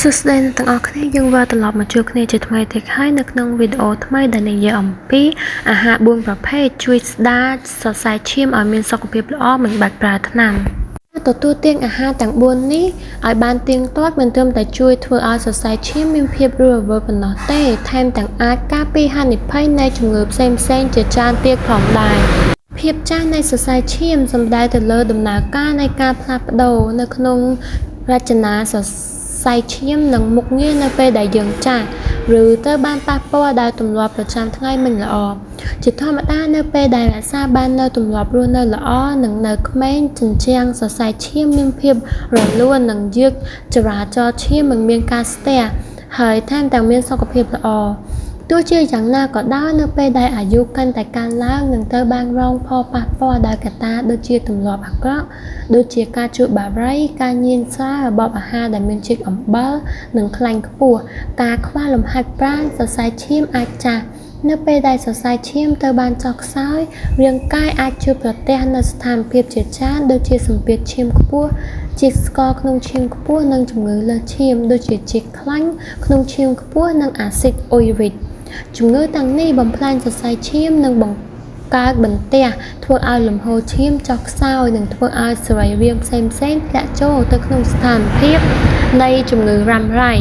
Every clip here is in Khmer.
សួស្តីអ្នកទាំងអស់គ្នាយើងវិលត្រឡប់មកជួបគ្នាជាថ្មីទៀតហើយនៅក្នុងវីដេអូថ្មីដែលនិយាយអំពីអាហារ4ប្រភេទជួយស្ដារសរសៃឈាមឲ្យមានសុខភាពល្អមិនបាច់ប្រើថ្នាំទទួលទានអាហារទាំង4នេះឲ្យបានទៀងទាត់មិនត្រឹមតែជួយធ្វើឲ្យសរសៃឈាមមានភាពរស់រវើកប៉ុណ្ណោះទេថែមទាំងអាចការពារហានិភ័យនៃជំងឺផ្សេងៗជាច្រើនទៀតផងដែរភាពចាស់នៃសរសៃឈាមសំដៅទៅលើដំណើរការនៃការផ្លាស់ប្ដូរនៅក្នុងរចនាសរសៃឈាមនិងមុខងារនៅពេលដែលយើងចាស់ឬត្រូវបានប៉ះពាល់ដោយទម្លាប់ប្រចាំថ្ងៃមិនល្អជាធម្មតានៅពេលដែលរក្សាបាននូវទម្លាប់រស់នៅល្អនិងនៅក្មេងជញ្ជាំងសរសៃឈាមមានភាពរលូននិងយឺតចរាចរណ៍ឈាមមិនមានការស្ទះហើយថែមទាំងមានសុខភាពល្អទោះជាយ៉ាងណាក៏ដោយនៅពេលដែលអាយុកាន់តែកើនឡើងនិងត្រូវបានរងផលប៉ះពាល់ដោយកត្តាដូចជាទម្លាប់អាក្រក់ដូចជាការជក់បារីការញៀនស្រារបបអាហារដែលមានជាតិអំបិលនិងខ្លាញ់ខ្ពស់ការខ្វះលំហាត់ប្រាណសរសៃឈាមអាចចាស់នៅពេលដែលសរសៃឈាមត្រូវបានចុះខ្សោយរាងកាយអាចជួបប្រទះនូវស្ថានភាពជាច្រើនដូចជាសម្ពាធឈាមខ្ពស់ជាតិស្ករក្នុងឈាមខ្ពស់និងជំងឺលើសឈាមដូចជាជាតិខ្លាញ់ក្នុងឈាមខ្ពស់និងអាស៊ីតអ៊ុយរិកជំងឺទាំងនេះបំផ្លាញសរសៃឈាមនិងបង្កើតបន្ទះធ្វើឲ្យលំហូរឈាមចុះខ្សោយនិងធ្វើឲ្យសរីរាង្គផ្សេងៗធ្លាក់ចូលទៅក្នុងស្ថានភាពនៃជំងឺរ៉ាំរ៉ៃ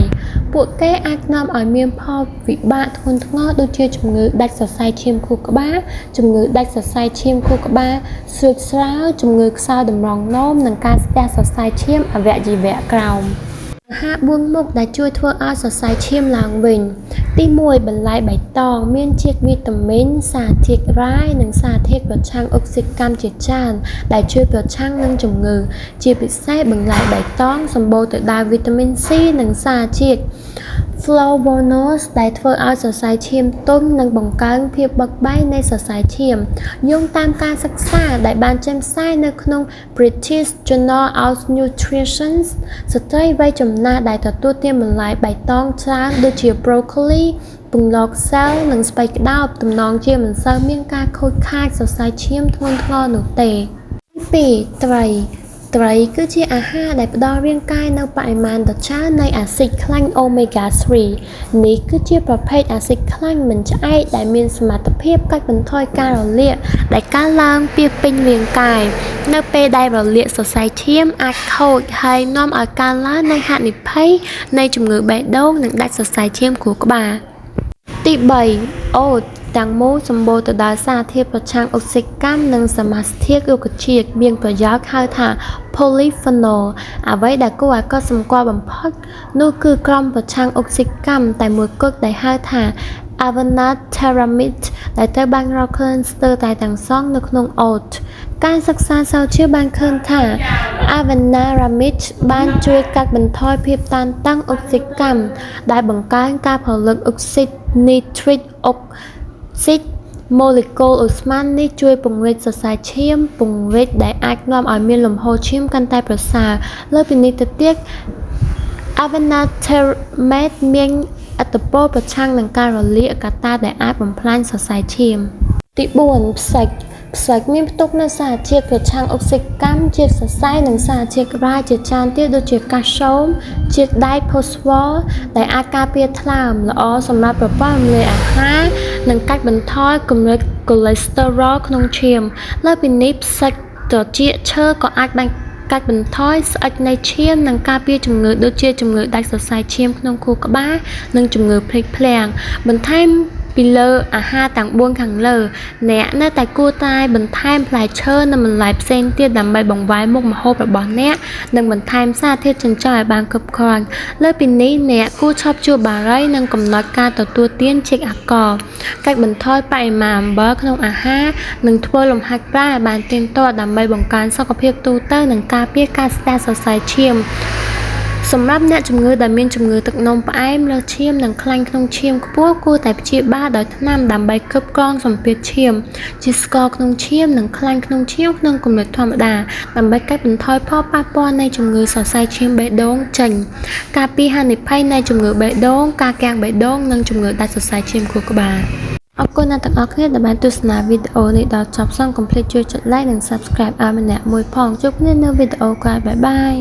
ពួកគេអាចនាំឲ្យមានផលវិបាកធ្ងន់ធ្ងរដូចជាជំងឺដាច់សរសៃឈាមខួរក្បាលជំងឺដាច់សរសៃឈាមខួរក្បាលស្រួចស្រាវជំងឺខ្សោយតម្រងនោមនិងការស្ទះសរសៃឈាមអវយវៈក្រោមអាហារ4មុខដែលជួយធ្វើឲ្យសរសៃឈាមឡើងវិញទី1បន្លែបៃតងមានជាតិវីតាមីនសារធាតុរ៉ែនិងសារធាតុប្រឆាំងអុកស៊ីតកម្មជាច្រើនដែលជួយប្រឆាំងនឹងជំងឺជាពិសេសបន្លែបៃតងសម្បូរទៅដោយវីតាមីន C និងសារជាតិ Flavonols ដែលធ្វើឲ្យសរសៃឈាមទន់និងបង្កើនភាពបត់បែននៃសរសៃឈាមយោងតាមការសិក្សាដែលបានចេញផ្សាយនៅក្នុង British Journal of Nutrition ស្ត្រីវ័យចំណាស់ដែលទទួលទានបន្លែបៃតងច្រើនដូចជា Broccoli ពន្លកសែលនិងស្ពៃក្តោបទំនងជាមិនសូវមានការខូចខាតសរសៃឈាមធ្ងន់ធ្ងរនោះទេទី2ត្រីត្រីគឺជាអាហារដែលផ្ដល់រាងកាយនូវបរិមាណដ៏ច្រើននៃអាស៊ីតខ្លាញ់អូមេហ្គា3នេះគឺជាប្រភេទអាស៊ីតខ្លាញ់មិនឆ្អែតដែលមានសមត្ថភាពកាត់បន្ថយការរលាកដែលកើនឡើងពាសពេញរាងកាយនៅពេលដែលរលាកសរសៃឈាមអាចខូចហើយនាំឲ្យកើនឡើងនៃហានិភ័យនៃជំងឺបេះដូងនិងដាច់សរសៃឈាមខួរក្បាលទី3អូតទាំងមូលសម្បូរទៅដោយសារធាតុប្រឆាំងអុកស៊ីតកម្មនិងសមាសធាតុរុក្ខជាតិមានប្រយោជន៍ហៅថា polyphenol អ្វីដែលគួរឲ្យកត់សម្គាល់បំផុតនោះគឺក្រុមប្រឆាំងអុកស៊ីតកម្មតែមួយគត់ដែលហៅថា avenanthramide ដែលត្រូវបានរកឃើញស្ទើរតែទាំងស្រុងនៅក្នុងអូតការសិក្សាស្រាវជ្រាវបានឃើញថា avenanthramide បានជួយកាត់បន្ថយភាពតានតឹងអុកស៊ីតកម្មដែលបង្កើនការផលិតអុកស៊ីតនីទ្រិកអុកស៊ីតម៉ូលេគុលឧស្ម័ននេះជួយពង្រីកសរសៃឈាមពង្រីកដែលអាចនាំឲ្យមានលំហូរឈាមកាន់តែប្រសើរលើសពីនេះទៅទៀត avenanthramide មានឥទ្ធិពលប្រឆាំងនឹងការរលាកកត្តាដែលអាចបំផ្លាញសរសៃឈាមទី4ផ្សិចផ្សិកមានផ្ទុកនូវសារជាតិប្រឆាំងអុកស៊ីតកម្មជាតិសរសៃនិងសារជាតិរ៉ែជាច្រើនទៀតដូចជាកាល់ស្យូមជាតិដែកផូស្វ័រដែលអាចការពារថ្លើមល្អសម្រាប់ប្រព័ន្ធរំលាយអាហារនិងកាត់បន្ថយកម្រិតកូឡេស្តេរ៉ុលក្នុងឈាមលើសពីនេះផ្សិកត្រចៀកឈើក៏អាចបានកាត់បន្ថយស្អិចនៃឈាមនិងការពារជំងឺដូចជាជំងឺដាច់សរសៃឈាមក្នុងខួរក្បាលនិងជំងឺភ្លេចភ្លាំងបន្ថែមពីលើអាហារទាំង4ខាងលើអ្នកនៅតែគួរតែបន្ថែមផ្លែឈើនិងបន្លែផ្សេងទៀតដើម្បីបង្វែរមុខម្ហូបរបស់អ្នកនិងបន្ថែមសារធាតុចិញ្ចឹមឲ្យបានគ្រប់គ្រាន់លើសពីនេះអ្នកគួរឈប់ជក់បារីនិងកំណត់ការទទួលទានជាតិអាល់កុលកាត់បន្ថយបរិមាណអំបិលក្នុងអាហារនិងធ្វើលំហាត់ប្រាណឲ្យបានទៀងទាត់ដើម្បីបង្កើនសុខភាពទូទៅនិងការពារការស្ទះសរសៃឈាមសម្រាប់អ្នកជំងឺដែលមានជំងឺទឹកនោមផ្អែមលើសឈាមនិងខ្លាញ់ក្នុងឈាមខ្ពស់គួរតែព្យាបាលដោយថ្នាំដើម្បីគ្រប់គ្រងសម្ពាធឈាមជាតិស្ករក្នុងឈាមនិងខ្លាញ់ក្នុងឈាមក្នុងកម្រិតធម្មតាដើម្បីកាត់បន្ថយផលប៉ះពាល់នៃជំងឺសរសៃឈាមបេះដូងចេញការពារហានិភ័យនៃជំងឺបេះដូងការគាំងបេះដូងនិងជំងឺដាច់សរសៃឈាមខួរក្បាលអរគុណអ្នកទាំងអស់គ្នាដែលបានទស្សនាវីដេអូនេះដល់ចប់សូមកុំភ្លេចជួយចុច Like និង Subscribe ឲ្យម្នាក់មួយផងជួបគ្នានៅវីដេអូក្រោយ bye bye.